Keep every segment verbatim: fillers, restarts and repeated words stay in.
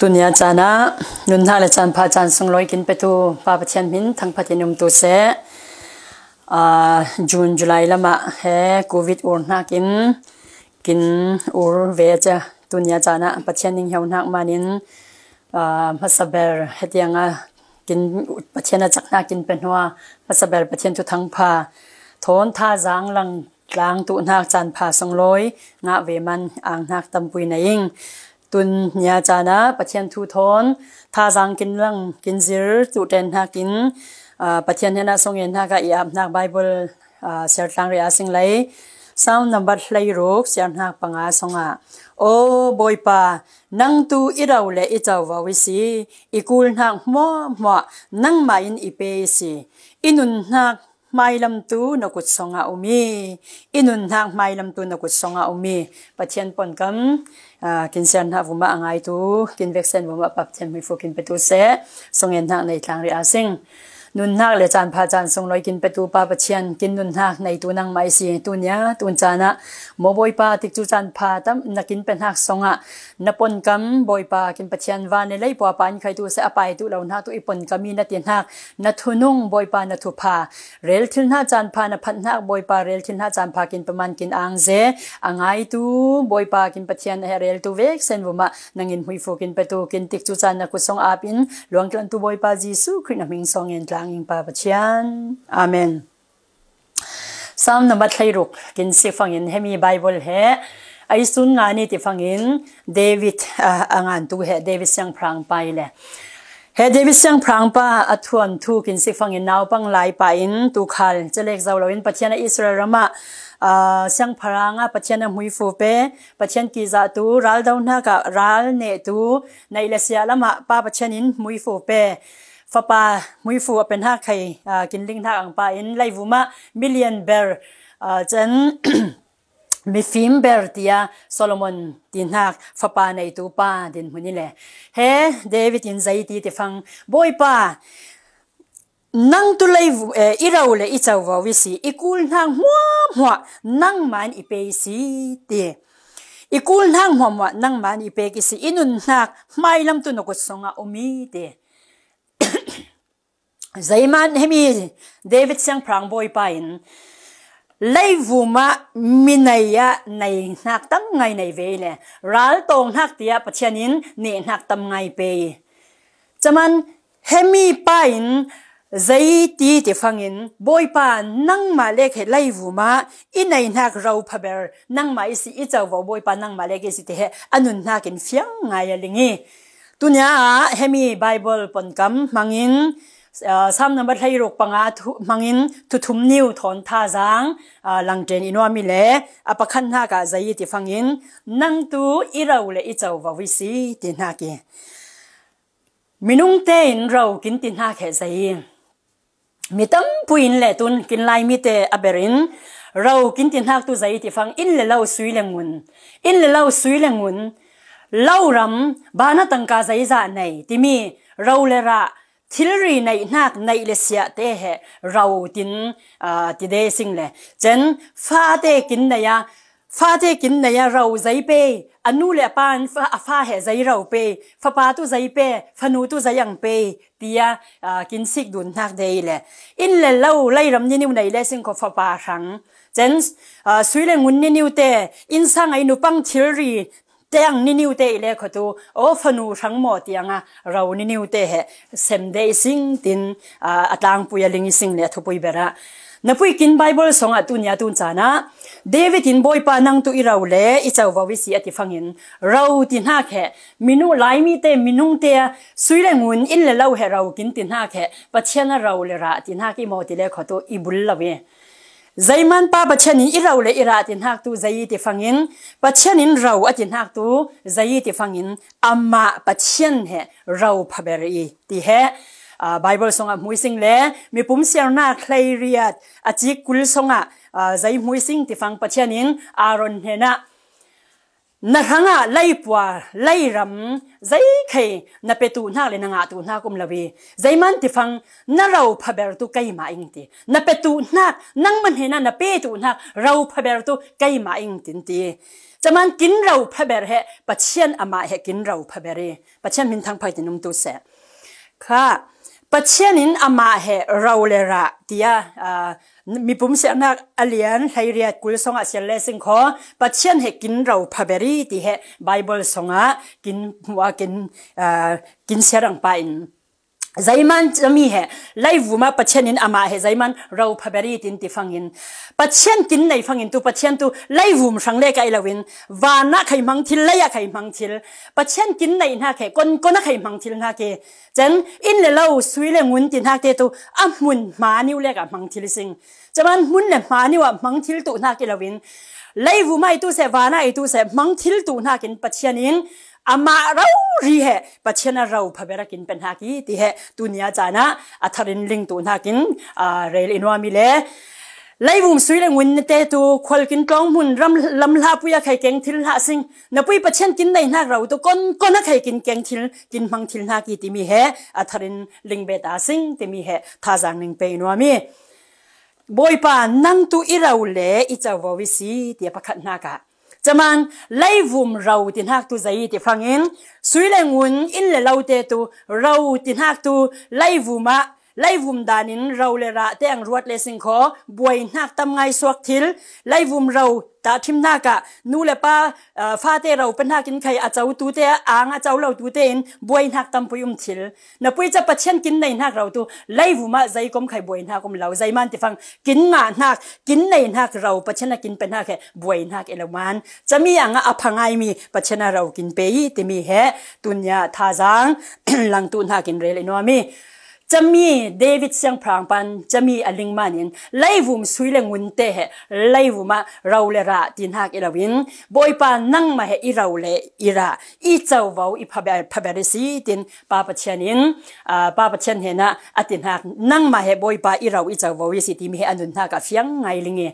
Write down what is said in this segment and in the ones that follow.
Tunia caan ah nunnak le caan pha caan sunglawi kin petu Pa Pathian hmin thangphat in um tu seh. Aa, June, July lamah he covid ur hnakin kin ur ve cia. Tunia caan ah Pathian ning heuhnak manin, aa, hmasa ber hetiang a kin Pathian a caknak kin pe hnuah hmasa ber Pathian thuthang pha thawn thazaang lang tlang tuhnak caan pha sunglawi ngah ve man ang hnak tampui na ing. Tunia caan ah Pathian thu thawn thazaang kin lang kin zir tuh ṭen hnakin, aa, Pathian hnenah sungen hnak ah i ap hnak Bible, aa, siar tlang ria sing lei. Psalm number hleiruk siar hnak panga sungah, "O Bawipa, nang tu i ro le i covo i si, i kul hnak hmuahhmuah nangmah in i pe i si. I nun hnak hmailam tu na kut sungah um i, i nun hnak hmailam tu na kut sungah um i." Pathian ponkam, aa, kin siar hnak vumah a ngaitu kin veksen vumah Pa Pathian hmuifu kin petu seh. Sungen hnak nei tlang ria sing. Nunnak le caan pha caan sunglawi kin petu Pa Pathian, kin nunnak neitu nangmah i si. Tunia tun caan ah maw Bawipa, tikcu caan pha tam na kin pe hnak sungah na ponkam Bawipa kin Pathian, van le lei puapa in khaitu seh a paitu lo hnak tu i ponkam i na ti hnak na thunung Bawipa na thupha, rel thil hna caan pha na phat hnak Bawipa, rel thil hna caan pha kin pe man kin ang ze a ngaitu Bawipa kin Pathian, a he reltu veksen vumah nangin hmuifu kin petu kin tikcu caan na kut sung ap in luangtlantu Bawipa Jesuh Khrih na hming sungen tlang ing Pa Pathian. Amen. Psalm number hleiruk kin sik fangin hemi Bible he a i sun nga ni ti fangin David, a, a ngan tu he David siangpahrang pa i le. He David siangpahrang pa a thuan thu kin sik fangin naupang lai pa in tukhal celek zo lo in Pathian a Israel ramah, aa, siangpahrang a Pathian a hmuifu pe, Pathian kizah tu, ral do hnak ah ral neh tu, neih le siah lamah Pa Pathian in hmuifu pe, fapa hmuifu a pe hnak khei, aa, kin ling hnak ang pa in leivum ah million ber, aa, cen mifim ber tia Solomon ti hnak fapa neitu pa dinhmun i le. He David in zei ti ti fang, Bawipa, nang tu lei, eh, i ro le i covo i si, i kul hnak hmuahhmuah nangmah in i pe i si ti. I kul hnak hmuahhmuah nangmah in i pek i si, i nun hnak hmailam tu na kut sungah um i ti. Zeiman hemi David siangpahrang Bawipa in leivum ah mi nei ah nei hnak tam ngai nei ve i le, ral tawng hnak tiah Pathian in neh hnak tam ngai pe i. Caman hemi pa in zei ti ti fangin, Bawipa nangmah lek he leivum ah i nei hnak ro phaber nangmah i si, i covo Bawipa nangmah lek i si ti he a nun hnakin fiang ngai a ling i. Tunia ah hemi Bible ponkam hmangin, aa, Psalm number hleiruk panga thu, hmangin thuthum niu thawn thazaang, aa, langṭen i nuam i le, a pakhat hnak ah zei ti fangin, nang tu i ro le i covo i si ti hnak i. Minung tein ro kin ti hnak he zei. Mi tampui in le tun kin Laimi te a ber in ro kin ti hnak tu zei ti fang, inn le lo sui le ngun, inn le lo sui le ngun, lo ram, bana tangka zeizah nei timi ro le rah, thilri neih hnak neih le siah te he ro tin, aa, ti de sing le. Cen fate kin nei a, fate kin nei a ro zei pe, a nu le a pa in fa, a fa he zei ro pe, fapa tu zei pe, fanu tu zei ang pe, tia, aa, kin sik dun hnak de i le. Inn le lo, leiram niniu nei le sing kho fapa hrang. Cen, aa, sui le ngun niniu te, innsang ei nupang thilri te ang niniu te i le kho tu, aw fanu hrang maw tiang a ro niniu te he sem de i sing tin, aa, a tlangpui a ling i sing le a thupui ber ah. Na pui kin Bible song ah tunia tun caan ah David in Bawipa nang tu i ro le i covo i si a ti fangin ro ti hnak he, minu, Laimi te, minung te a sui le ngun, inn le lo he ro kin ti hnak he, Pathian a ro le rah ti hnak i maw ti le kho tu i bul lo i. Zeiman Pa Pathian in i ro le i rah ti hnak tu zei ti fangin, Pathian in ro a ti hnak tu zei ti fangin, amah Pathian he ro phaber i ti he, aa, Bible song ah hmui sing le, Mipum siarnak hleiriat a cik kul song ah, aa, zei hmui sing ti fang, Pathian in Aaron hnenah, Na hrangah leipua, leiram, zeikhei na petuhnak le na ngahtuhnak um lo i, zeiman tifang na ro phabertu keimah ing ti. Na petuhnak, nangmah hnenah na petuhnak ro phabertu keimah ing tin ti. Caman kin ro phaber he, Pathian amah he kin ro phaber i, Pathian minthang phaitin umtu seh. Kha, Pathian in amah he ro le rah tia, aa, mipum siahnak a lian hleiriat kul songah sial le singkhaw, Pathian he kin ro phaber i ti he Bible songah kin hmuh a kin, aa, kin siarang pa in. Zeiman cami he, leivum ah Pathian in amah he zeiman ro phaber i tin ti fangin. Pathian kin nei fangin tu Pathian tu leivum hrang le kai loin, van ah khai hmang thil, lei ah khai hmang thil. Pathian kin neihnak he, kon, kon a khai hmang thil hnak i. Cun inn le lo, sui le ngun ti hnak te tu a hmun hmaniu lek ah hmang thil i sing. Caman hmun le hmaniu ah hmang thil tu hnak i loin, leivum ah i tu seh, van ah i tu seh, hmang thil tu hnakin Pathian in amah rori he, Pathian a ro phaber a kin pe hnak i ti he, tunia caan ah a tharin ling tu hnakin, aa, rel i nuam i le. Leivum sui le ngun te tu khual kin tlawng hmun ram lam hla pui a khai keng thil hlah sing. Na pui Pathian kin neihnak ro tu kon, kon a khai kin keng thil, kin hmang thil hnak i timi he a tharin ling bet a sing timi he thazaang ning pe i nuam i. Bawipa, nang tu i ro le i covo i si, tiah pakhat hnak ah. Caman leivum ro ti hnak tu zei ti fangin, sui le ngun, inn le lo te tu ro ti hnak tu leivum ah, leivum dan in ro le rah te ang ruat le singkhaw, buai hnak tam ngai suak thil, leivum ro tahthim hnak ah, nu le pa, aa, fate ro pe hnakin khai a co tu te, ang a co lo tu te in buai hnak tam pui um thil. Na pui ca Pathian kin neihnak ro tu leivum ah zeikom khai buai hnak um lo, zeiman ti fang kin ngah hnak, kin neihnak ro Pathian a kin pe hnak he buai hnak i lo man. Cami ang ah a phangaimi Pathian a ro kin pe i timi he tunia thazaang lang tu hnakin rel i nuam i. Cami David siangpahrang pan cami a ling manin leivum sui le ngun te he leivum ah ro le rah ti hnak i loin, Bawipa, nangmah he i ro le i rah, i covo, i phaber, phaber i si tin Pa Pathian in, aa, Pa Pathian hnenah a ti hnak, nangmah he Bawipa i ro i covo i si timi he a nun hnak ah fiang ngai ling i.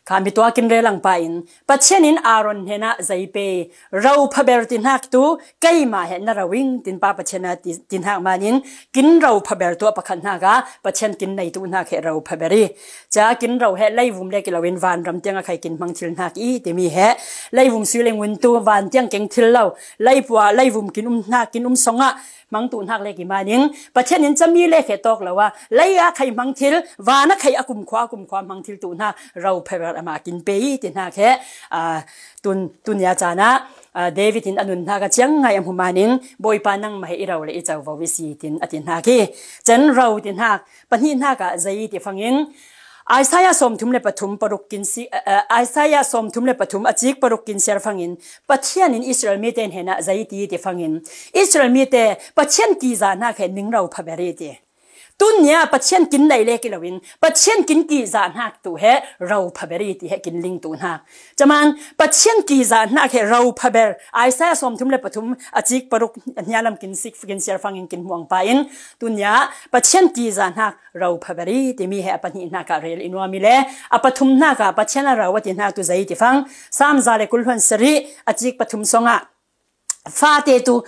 Kha mi tuak in rel lang pa in, Pathian in Aaron hnenah zei pe, ro phaber ti hnak tu keimah he na ro ing tin Pa Pathian a ti, ti hnak manin, kin ro phaber tu a pakhat hnak ah Pathian kin nei tu hnak he ro phaber i. Ca kin ro he leivum lek i loin vanram tiang a khai kin hmang thil hnak i timi he, leivum sui le ngun tu van tiang keng thil lo, leipua, leivum kin um hnak, kin um song ah hmang tu hnak lek i manin, Pathian in cami lek he tawk lo a, lei a khai hmang thil, van a khai a kumkhua, a kumkhua hmang thil tu hnak ro phaber amah kin pe i ti hnak he, aa, tun, tunia caan ah, aa, David in a nun hnak ah ciang ngai a hmu manin, Bawipa, nangmah he i ro le i covo i si tin a ti hnak i. Cun ro ti hnak, pahnih hnak ah zei ti fangin, Isaiah sawmthum le pathum paruk kin si, aa, aa, Isaiah sawmthum le pathum a cik paruk kin siar fangin, Pathian in Israel mi te hnenah zei ti ti fangin, Israel mi te Pathian kizah hnak he ning ro phaber i ti. Tunia Pathian kin nei lek i loin, Pathian kin kizah hnak tu he ro phaber i ti he kin ling tu hnak. Caman Pathian kizah hnak he ro phaber, Isaiah sawmthum le pathum a cik paruk a hnialam kin sik, kin siar fangin kin hmuang pa in, tunia Pathian kizah hnak ro phaber i timi he a pahnih hnak ah rel i nuam i le, a pathum hnak ah Pathian a ro a ti hnak tu zei ti fang, Saam za le kul hluan sarih a cik pathum song ah, fate tu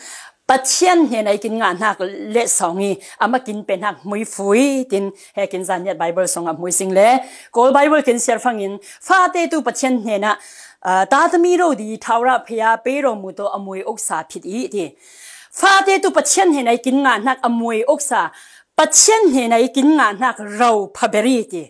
Pathian hnenah i kin ngah hnak le sawng i, amah kin pe hnak hmuifu i tin he kin zaniat Bible song ah hmui sing le, Kawl Bible kin siar fangin, fate tu Pathian hnenah, aa, tatami ro di thaurah phei a pei ro mu to a muai uksa phit i ti. Fate tu Pathian hnenah i kin ngah hnak a muai uksa, Pathian hnenah i kin ngah hnak ro phaber i ti.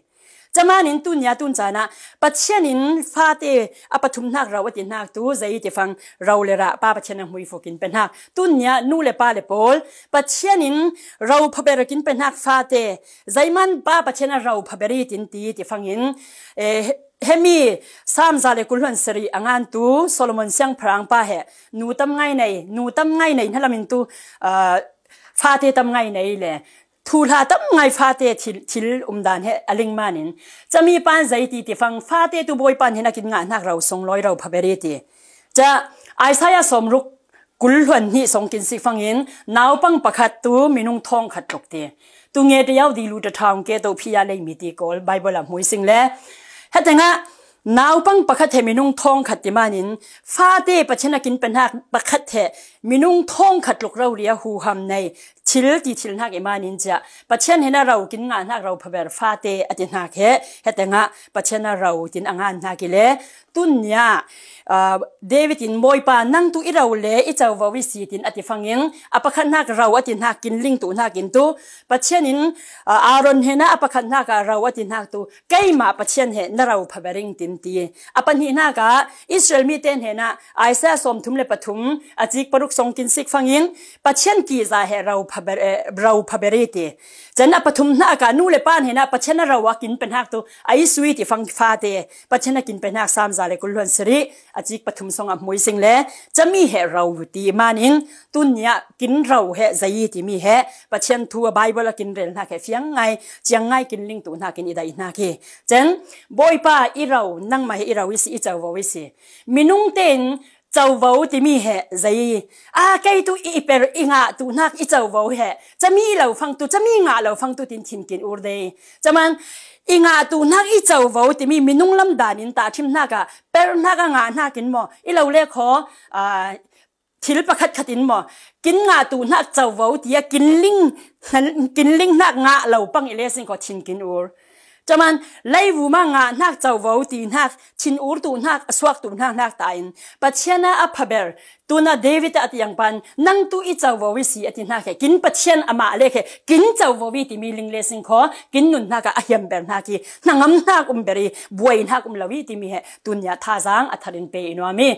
Caman in tunia tun caan ah Pathian in fate a pathum hnak ro a ti hnak tu zei ti fang, ro le rah Pa Pathian a hmuifu kin pe hnak. Tunia nu le pa le pawl, Pathian in ro phaber kin pe hnak fate, zeiman Pa Pathian a ro phaber i tin ti ti fangin, eh, hemi Saam za le kul hluan sarih a ngan tu Solomon siangpahrang pa he, nu tam ngai nei, nu tam ngai nei hna lam in tu, aa, fate tam ngai nei le, thuhla tam ngai fate thil, thil um dan he a ling manin, cami pan zei ti ti fang, fate tu Bawipa hnenah kin ngah hnak ro sung lawi ro phaber i ti. Ca Isaiah sawmruk kul hluan hnih song kin sik fangin, naupang pakhat tu minung thawng khat tluk ti. Tu nge te yau di lu ta thaung ke to phi ya lei mi ti Kawl Bible ah hmui sing le. Hetengah Naupang pakhat he minung thawng khat ti manin, fate Pathian a kin pe hnak pakhat he minung thawng khat tluk rori a huham nei thil ti thil hnak i manin cia, Pathian he na ro kin ngah hnak ro phaber fate a ti hnak he, he tengah Pathian a ro tin a ngan hnak i le, tun nia, aa, David in, Bawipa, nang tu i ro le i covo i si, tin a ti fangin, a pakhat hnak ro a ti hnak kin ling tu hnak in tu, Pathian in, aa, Aaron he na a pakhat hnak a ro a ti hnak tu, keimah Pathian he na ro phaber ing, tin ti. A pahnih hnak ah Israel mi ten he na Isaiah sawmthum le pathum a cik paruk song kin sik fangin, Pathian kihza he ro phaber, eh, ro phaber i ti. Cun a pathum hnak ah nu le pa he na Pathian a ro a kin pe hnak tu a i sui ti fang fate, Pathian a kin pe hnak Salm za le kul hluan sarih a cik pathum song a hmuising le, cami he ro ti manin, tun nia kin ro he zei timi he, Pathian thu a Bible a kin rel hnak he fiang ngai, ciang ngai kin ling tu hnak in i daih hnak hi. Cun, Bawipa i ro, nangmah he i ro i si, i covo i si. Minung tein covo timi he zei, a, kei tu i per i ngah tu hnak i covo he, cami lo fang tu, cami ngah lo fang tu tin thin kin ur dei. Caman, i ngah tu hnak i covo timi minung lam dan in tahṭhim hnak ah, per hnak a ngah hnak in maw, i lo le khaw, aa, thil pakhat khat in maw, kin ngah tu hnak covo ti a kin ling, kin ling hnak ngah lo pang i le sin khaw thin kin ur. Caman, leivum a ngah hnak covo ti hnak, thin ur tu hnak, a suak tu hnak, hnak ta in, Pathian a a phaber, tuna David a a ti ang pan, nang tu i covo i si a ti hnak he, kin Pathian amah le he, kin covo i timi ling le sin khaw, kin nun hnak ah a hiam ber hnak i, hnangam hnak um ber i, buai hnak um lo i timi he, tun nia thazang a thar in pe i nuam i.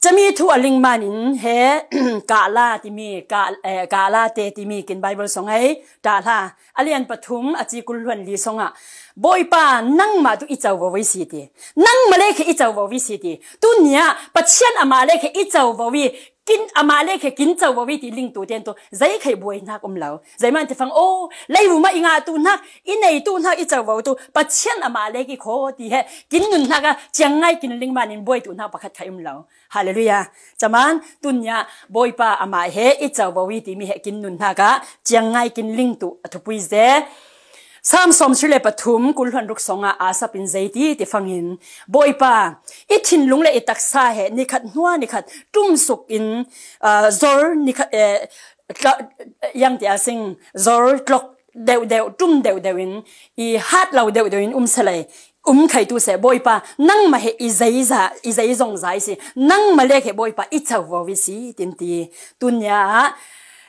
Cami thu a ling manin he, Kahla timi, Kah-, eh, Kahla te timi kin Bible song ei, Tahla, a lian pathum, a cik kul hluan li song ah, Bawipa, nangmah tu i covo i si ti. Nangmah le khe i covo i si ti. Tun nia, Pathian amah le khe i covo i, kin amah le khe kin covo i ti ling tu ten tu, zei khe buai hnak um lo. Zei man ti fang, o, leivum a i ngah tu hnak, i nei tu hnak i covo tu, Pathian amah le ki khaw ti he, kin nun hnak a, ciang ngai kin ling manin buai tu hnak pakhat khe um lo. Hallelujah. Caman, tun nia, Bawipa amah he i covo i timi he kin nun hnak ah, ciang ngai kin ling tu a thupui ze. Salm sawm sarih le pathum, kul hluan ruk song ah Asaph in zei ti ti fangin, Bawipa, i thinlung le i taksa he, nikhat hnuah nikhat, ṭum suk in, aa, zor, nikhat, eh, tla-, yang ti a sing, zor, tlok, deuhdeuh, ṭum deuhdeuh in, i hat lo deuhdeuh in um seh lei, um khai tu seh, Bawipa, nangmah he i zei za, i zei zong za i si, nangmah le khe Bawipa i covo i si, tin ti. Tun nia,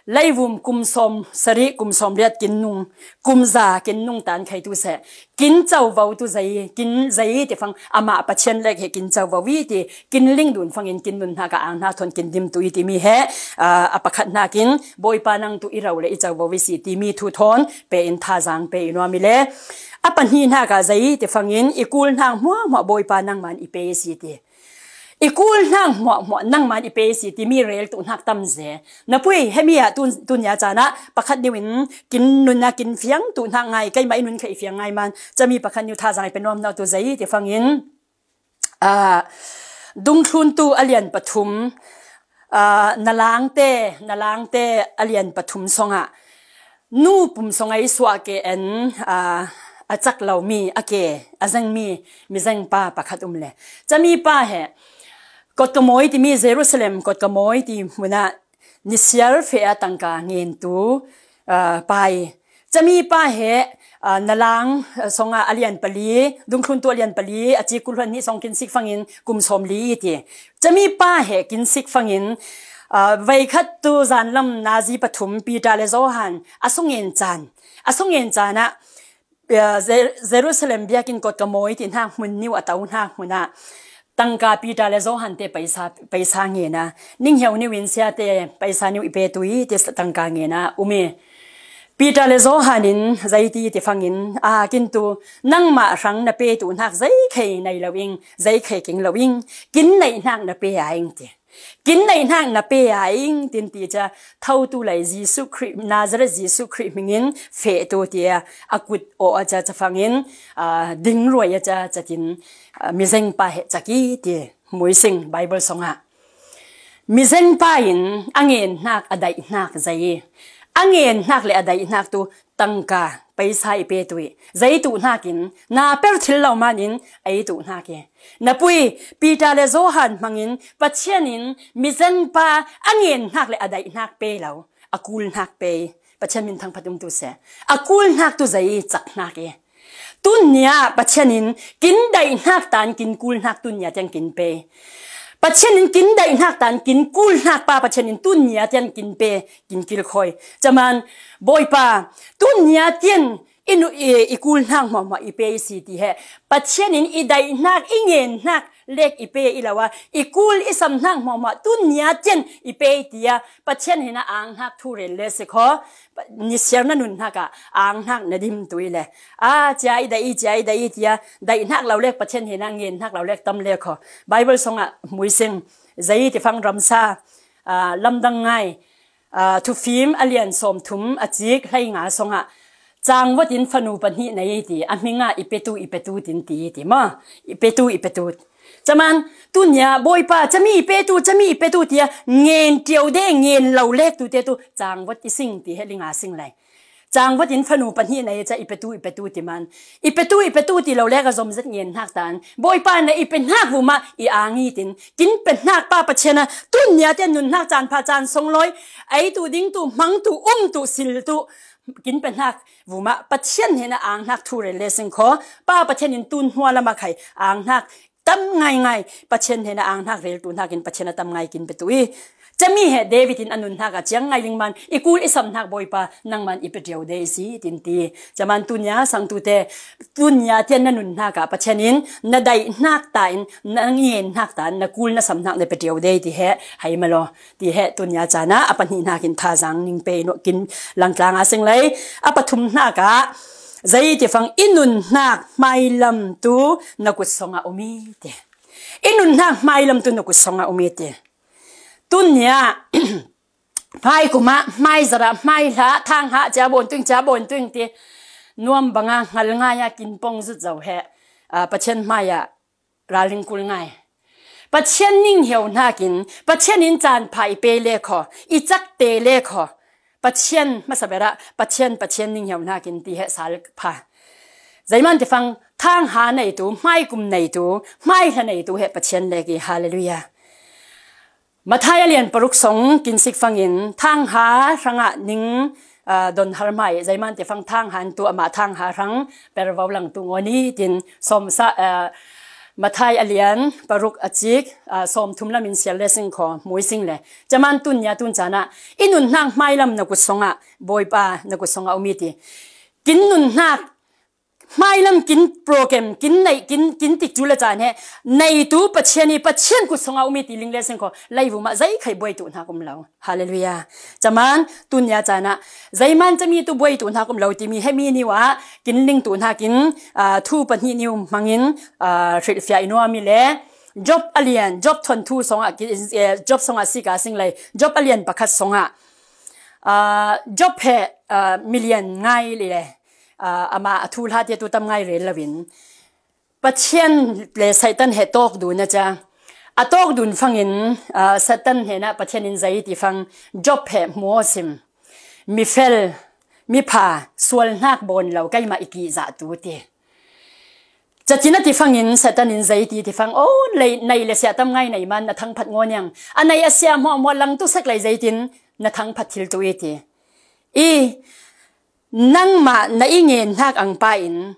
leivum kum sawm sarih, kum sawm riat kin nung, kum za kin nung tan khai tu seh, kin covo tu zei, kin zei ti fang, amah Pathian le khe kin covo i ti, kin ling dun fangin kin nun hnak ah ang hnak thawn kin dim tu i timi he, aa, a pakhat hnakin, Bawipa nang tu i ro le i covo i si timi thu thawn pe in thazang pe i nuam i le. A pahnih hnak ah zei ti fangin, i kul hnak hmuahhmuah Bawipa nangman i pe i si ti. I kul hnak hmuahhmuah nangman i pe i si timi rel tu hnak tam ze. Na pui, hemi ah tun, tun nia caan ah pakhat niu in kin nun a kin fiang tu hnak ngai, keimah i nun khe i fiang ngai man, cami pakhat niu thazang i pe nuam hna tu zei ti fangin, aa, Dungthluntu a lian pathum, aa, na langte, na langte a lian pathum song ah, nu pum song ah i suah ke en, aa, a cak lo mi, a ke, a zeng mi, mizeng pa pakhat um le. Cami pa he, Kotka Mawi timi, Jerusalem Kotka Mawi ti hmun ah, nisiar feh a tangka ngen tu, aa, pa i. Cami pa he, aa, na lang, aa, song ah a lian pali, Dungthluntu a lian pali, a cik kul hluan hnih song kin sik fangin kum sawm li i ti. Cami pa he kin sik fangin, aa, veikhat tu zanlam nazi pathum Peter le Johan a sung in caan. A sung in caan ah, Aa, Jer-, Jerusalem biakinn Kotka Mawi ti hnak hmun niu a to hnak hmun ah tangka Peter le Johan te paisa, paisa ngen a, ning hio niu in sia te paisa niu i pe tu i ti tangka ngen a um i. Peter le Johan in zei ti ti fangin, a, kin tu, nangmah hrang na pe tu hnak zei khei nei lo ing, zei khei king lo ing, kin neih hnak na pe a ing ti. Kin neih hnak na pe a ing, tin ti cia, tho tu lei Jesuh Khrih, Nazareth Jesuh Khrih hmingin feh tu tia, a kut aw a cia cafangin, aa, ding ruai a cia catin, aa, mizeng pa he cak i ti, hmuising Bible song ah. Mizeng pa in a ngen hnak a daih hnak zei i, a ngen hnak le a daih hnak tu tangka, paisa i pe tu i, zei tu hnakin, na per thil lo manin ei tu hnak i. Na pui, Peter le Johan hmangin Pathian in mizengpa a ngen hnak le a daih hnak pe lo, a kul hnak pe. Pathian min thangphat um tu seh. A kul hnak tu zei cak hnak i. Tun nia Pathian in kin daih hnak tan kin kul hnak tun nia tiang kin pe. Pathian in kin daih hnak tan kin kul hnak pa Pathian in tun nia tiang kin pe, kin kilkhawi. Caman, Bawipa, tun nia tiang i nu i, i kul hnak hmuahhmuah i pe i si ti he. Pathian in i daih hnak, i ngen hnak lek i pe i lo a, i kul i sam hnak hmuahhmuah tun nia tiang i pe i ti a, Pathian hena ang hnak thu rel le si kho. Nisiar na nun hnak ah ang hnak na dim tu i le. A, cia i daih i, cia i daih i ti a, daih hnak lo lek Pathian hena ngen hnak lo lek tam le kho. Bible song ah hmuising, zei ti fang ramsa, a, lamdang ngai, a, Thufim a lian sawmthum a cik hleinga song ah, cangvot in fanu pahnih nei ti, a hming ah i petu, i petu tin ti, ti maw? I petu, i petu. Caman, tun nia, Bawipa, cami i petu, cami i petu ti a, ngen tiu de, ngen lo lek tu te tu, cangvot i sing ti he linga sing lai. Cangvot in fanu pahnih nei ca i petu, i petu ti man. I petu, i petu ti lo lek a zom zet ngen hnak tan. Bawipa na i pe hnak vumah i ang i tin. Kin pe hnak pa Pathian a, tun nia tiang nun hnak caan pha caan song lawi. Ei tu, ding tu, hmang tu, um tu, sil tu. Kin pe hnak vumah Pathian hena ang hnak thu rel le sing kho. Pa Pathian in tun hnuah lam a khai ang hnak tam ngaingai. Pathian hena ang hnak rel tu hnakin Pathian a tam ngai kin pe tu i. Cami he David in a nun hnak ah ciang ngai ling man, i kul i sam hnak Bawipa, nangman i pe tiu de i si, tin ti. Caman tun nia sang tu te, tun nia tiang na nun hnak ah Pathian in na daih hnak ta in, na ngen hnak ta in, na kul na sam hnak na pe tiu de ti he, hai ma lo. Ti he tun nia caan ah a pahnih hnakin thazang ning pe i nuah kin langtlang a sing lai. A pathum hnak ah, zei ti fang i nun hnak hmailam tu na kut song ah um i ti. I nun hnak hmailam tu na kut song ah um i ti. Tun nia, hmai kum ah, hmai zarh ah, hmai hla, thang ha, cia bawn tuing, cia bawn tuing ti. Nuam bang a, hngal ngai a, kin pong zut zo he. A, Pathian hmai ah, ralring kul ngai. Pathian ning hiau hnakin, Pathian in caan pha i pe le kho, i cak te le kho. Pathian hmasa ber ah, Pathian, Pathian ning hiau hnakin ti he sal pha. Zeiman ti fang, thang ha nei tu, hmai kum nei tu, hmai hla nei tu he Pathian lek i, hallelujah. Mathai a lian paruk song kin sik fangin, thang ha hrang ah ning, a, don har hmai, zeiman ti fang thang han tu amah thang ha hrang per vau lang tu ngawni tin sawm sa, a, Mathai a lian paruk a cik, a, sawm thum lam in sial le sing kho, hmui sing le. Caman tun nia tun caan ah, i nun hnak hmailam na kut song ah, Bawipa na kut song ah um i ti. Kin nun hnak, hmailam kin program, kin nei, kin, kin tik cu le caan he, nei tu Pathian i Pathian kut song ah um i ti ling le sing kho, lei vumah zei khai buai tu hnak um lo. Hallelujah. Caman, tun nia caan ah, zeiman cami tu buai tu hnak um lo timi he mi niu ah, kin ling tu hnakin, a, thu pahnih niu hmangin, a, hrilhfiah i nuam i le, Job a lian, Job thon thu song ah, ki, eh, Job song ah sik a sing lei, Job a lian pakhat song ah, a, Job he, a, milian ngai le, a, amah a thu hla te tu tam ngai rel lo in, Pathian le Satan he tawk dun a cia. A tawk dun fangin, a, Satan hena Pathian in zei ti fang, Job he hmu aw sim. Mi fel, mi pha, sual hnak bawn lo, keimah i kih zah tu ti. Cacin a ti fangin, Satan in zei ti ti fang, oh, lei, nei le siah tam ngai nei man, na thangphat ngaw niang. A nei a siah hmuahhmuah lang tu sek lei zeitin, na thangphat thil tu i ti. I, nangmah na i ngen hnak ang pa in,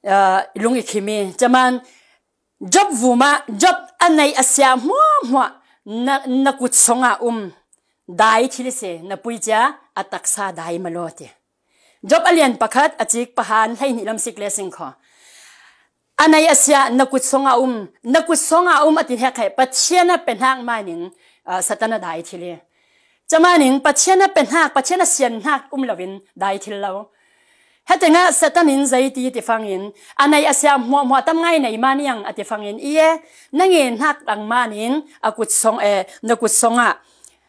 a, lung i khim i. Caman, Job vumah, Job a nei a siah hmuahhmuah na, na kut song ah um, dai thil i si, na pui cia, a taksa dai ma law ti. Job a lian pakhat, a cik pahan, hleihnih lam sik le sing kho. A nei a siah, na kut song ah um, na kut song ah um a ti hek he, Pathian a pe hnak manin, a, Satan a dai thil i. Caman in Pathian a pe hnak, Pathian a sian hnak um lo in dai thil lo. He tengah Satan in zei ti ti fangin, a nei a siah hmuahhmuah tam ngai nei man iang a ti fangin, i e, na ngen hnak ang manin, a kut song e, na kut song ah,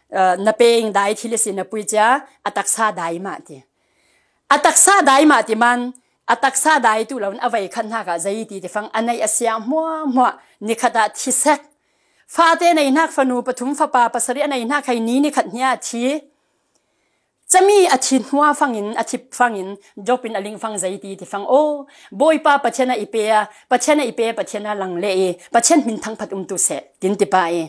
eh, na peng dai thil i si na pui cia, a taksa dai mah ti. A taksa dai mah ti man, a taksa dai tu lo in a vei khat hnak ah zei ti ti fang, a nei a siah hmuahhmuah, ni khat ah thi sek. Fate nei hnak fanu pathum, fapa pasarih a nei hnak hei ni, ni khat hnia thi. Cami a thi hnuah fangin, a thip fangin, Job in a ling fang zei ti, ti fang, "Aw, Bawipa Pathian a i pe a, Pathian a i pe, Pathian a lang leh i, Pathian min thangphat um tu seh," tin ti pah i.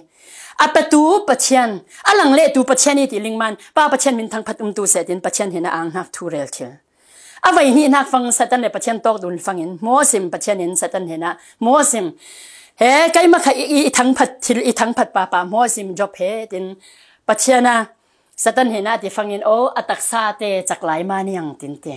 A petu Pathian, a lang lehtu Pathian i ti ling man, "Pa Pathian min thangphat um tu seh," tin Pathian hnenah ang hnak thu rel thil. A vei hnihnak fang Satan le Pathian tawk dun fangin, hmawsim Pathian in Satan hnenah, "Hmawsim, he, keimah kha i, i, i thangphat thil, i thangphat papa, hmawsim Job he," tin Pathian a Satan hnenah ti fangin, "Aw, a taksa te cak lai ma niang," tin ti.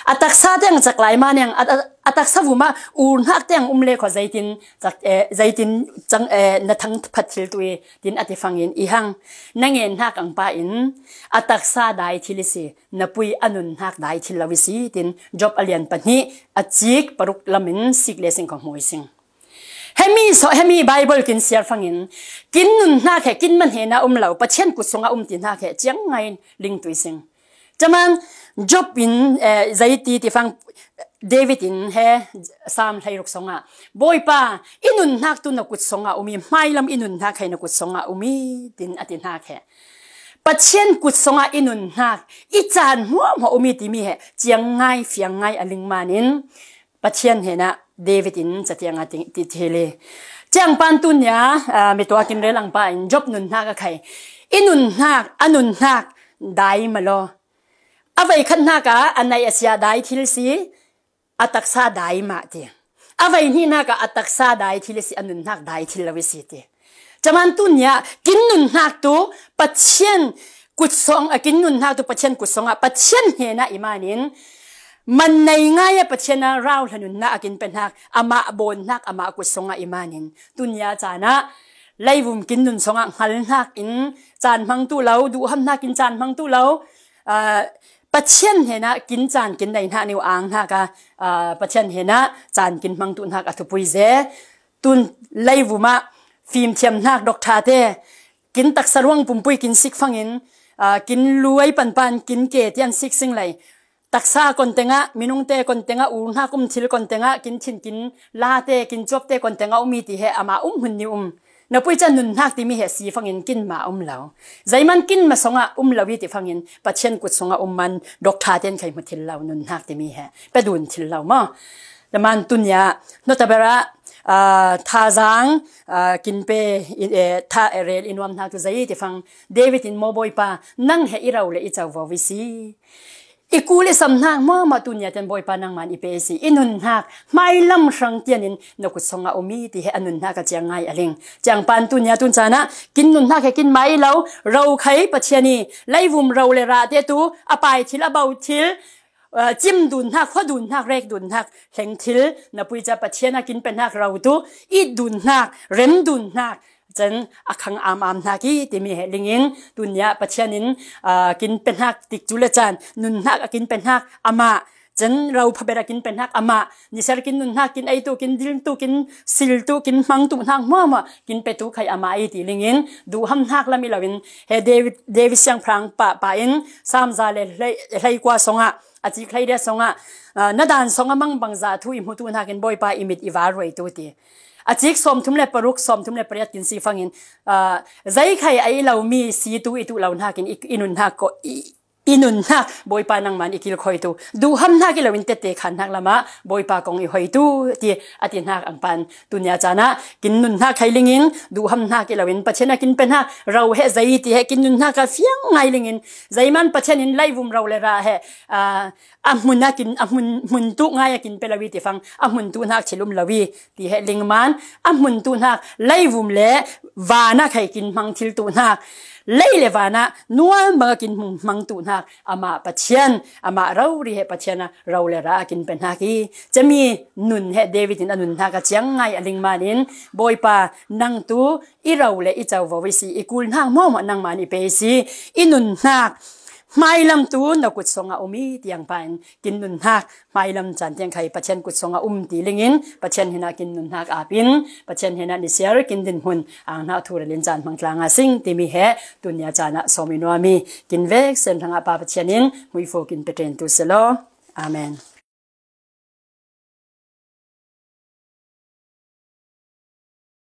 "A taksa te ang cak lai ma niang, a, a, a taksa vumah ur hnak te ang um le kho, zeitin cak, eh, zeitin cang, eh, na thangphat thil tu i," tin a ti fangin, "I hang, na ngen hnak ang pa in a taksa dai thil i si, na pui a nun hnak dai thil lo i si," tin Job a lian pahnih a cik paruk lamin sik le sing kong hmui sing. Hemi so, hemi Bible kin siar fangin, kin nun hnak he, kin man hnenah um lo, Pathian kut sungah um ti hnak he, ciang ngai ling tui sing. Caman Job in, eh, zei ti ti fang, David in he Sam hleiruk songah, "Bawipa, i nun hnak tu na kut sungah um i, hmailam i nun hnak he na kut sungah um i," tin a ti hnak he. Pathian kut sungah i nun hnak, i caan hmuahhmuah um i timi he, ciang ngai, fiang ngai a ling manin, Pathian hnenah David in catiang a ti, ti thil i. Ciang pan tunia, ah, mi tuak in rel ang pa in Job nun hnak a khai. I nun hnak, a nun hnak, dai ma law. A vei khat hnak ah a naih a sia dai thil si, a taksa dai mah ti. A vei hnihnak ah a taksa dai thil i si, a nun hnak dai thil lo i si ti. Caman tunia kin nun hnak tu Pathian kut sung, a kin nun hnak tu Pathian kut sungah Pathian hnenah i manin man nei ngai a Pathian a rauhla nun hnak a kin pe hnak, amah bawn hnak, amah kut sungah i manin tunia caan ah leivum kin nun sungah hngal hnak in caan hmang tu lo, duhham hnak in caan hmang tu lo, ah, Pathian hnenah kin caan kin nei hnak nih ang hnak a, ah, Pathian hnenah caan kin hmang tu hnak a thupui ze. Tun leivum ah fimthiam hnak doctor te kin taksa ruang pumpui kin sik fangin, ah, kin luai panpan kin ke tian sik sing lei. Taksa kon tengah, minung te kon tengah, ur hnak um thil kon tengah, kin thin kin la te, kin cuap te kon tengah um i ti he amah um hun ni um. Na pui can nun hnak timi he si fangin kin ma um lo. Zeiman kin ma songah um lo i ti fangin Pathian kut sungah um man doctor ten khai hmu thil lo nun hnak timi he pe dun thil lo maw. Caman tunia, nota bera, ah, thazang, ah, kin pe, i, eh, tha, eh, rel i nuam hnak tu zei ti fang, David in maw Bawipa, nang he i ro le i covo i si. I kul i sam hnak hmuahhmuah tunia ten Bawipa nangman i pe i si. I nun hnak, hmailam hrang tianin na kut sungah um i ti he a nun hnak a ciang ngai a ling. Ciang pan tunia tun caan ah, kin nun hnak he kin ma i lo, ro khai Pathian i, leivum ro le rah te tu, a pai thil, a bo thil, ah, cim dun hnak, hua dun hnak, rek dun hnak, hleng thil, na pui ca Pathian a kin pe hnak ro tu, it dun hnak, rem dun hnak, can a khang am am hnak i timi he lingin, tunia Pathian in, ah, kin pe hnak tik cu le caan, nun hnak a kin pe hnak amah, can ro phabet a kin pe hnak amah, nisar kin nun hnak, kin ei tu, kin dil tu, kin sil tu, kin hmang tu hnak hmuahhmuah kin pe tu khai amah i ti lingin, duhham hnak lam i loin, he David, David siangpahrang pa, pa in, Sam za le hlei, hleikua songah, a cik hleiriat songah, ah, na dan songah mangbangza thu i hmu tu hnakin Bawipa i mit i va ruai tu ti. A cik sawmthum le paruk, sawmthum le pariat kin si fangin, ah, zei khai a i lo mi si tu i tu lo hnakin i, i nun hnak ko, i, i nun hnak Bawipa nangman i kilkhoi tu. Duhham hnak i loin tete khan hnak lamah Bawipa kong i hoi tu ti a ti hnak ang pan. Tunia caan ah kin nun hnak khai lingin, duhham hnak i loin, Pathian a kin pe hnak, ro he zei ti he kin nun hnak a fiang ngai lingin, zeiman Pathian in leivum ro le rah he, ah, a hmun a kin, a hmun, hmun tu ngai a kin pe lo i ti fang, a hmun tu hnak thil um lo i ti he lingman, a hmun tu hnak leivum le van a khai kin hmang thil tu hnak, lei le van a nuam bang a kin hmang, hmang tu hnak, amah Pathian, amah rori he Pathian a ro le rah a kin pe hnak i, cami nun he David in a nun hnak a ciang ngai a lingman in, Bawipa, nang tu i ro le i covo i si, i kul hnak hmuahhmuah nangman i pe i si, i nun hnak hmailam tu na kut sungah um i tiang pan kin nun hnak hmailam caan tiang khai Pathian kut sungah um ti lingin, Pathian hnenah kin nun hnak apin, Pathian hnenah nisiar kin dinhmun ang hnak thu relin caan hmang tlang a sing timi he tunia caan ah sawm i nuam i, kin vek sen hrangah Pa Pathian in hmuifo kin pe ṭen tu selaw. Amen.